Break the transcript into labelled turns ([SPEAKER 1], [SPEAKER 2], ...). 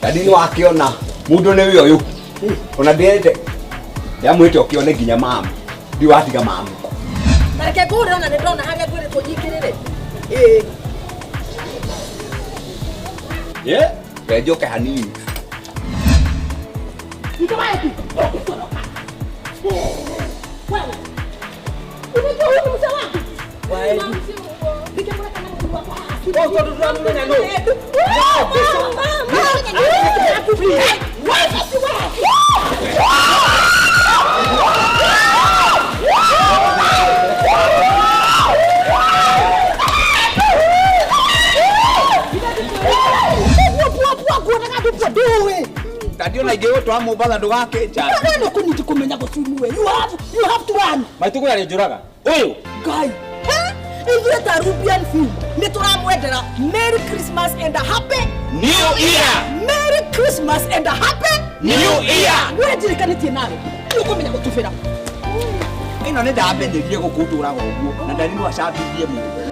[SPEAKER 1] Dadi nĩ wakĩona mũndũ nĩ ũyũ ona ndĩrete ndamwĩte ũkĩone nginya mamu ndi watiga mamu.
[SPEAKER 2] Na reke ngũhũrĩre ona nĩ ndona harĩa ngwĩrĩtwo nyingĩrĩre. Ĩĩ.
[SPEAKER 1] Ye, reke njoke hanini.
[SPEAKER 2] Ndio wapi? Ukitoroka. Wewe. Unajua huyu ni mzee wangu? Nikimwona kama mtu wako.
[SPEAKER 3] Oh, tondũ ndũramũmenya nũ?
[SPEAKER 1] Dadi ona ingĩgũtwara Mombatha ndũgakĩnja.
[SPEAKER 2] Kumenya gũcumuwe. You have to run.
[SPEAKER 3] Maitũ kũrĩa arĩnjũraga ũyũ.
[SPEAKER 2] Ngai. Ithuĩ ta Rubian Film nĩ tũramwendera Merry Christmas and a Happy
[SPEAKER 3] New Year.
[SPEAKER 2] Merry Christmas and a Happy
[SPEAKER 3] New Year.
[SPEAKER 2] We njirikanĩtie nawe nĩ ũkũmenya gũtubĩra.
[SPEAKER 1] Ĩno nĩ ndamenyerire gũkũ ndũraga ũguo na dadi no acambithie mũndũ.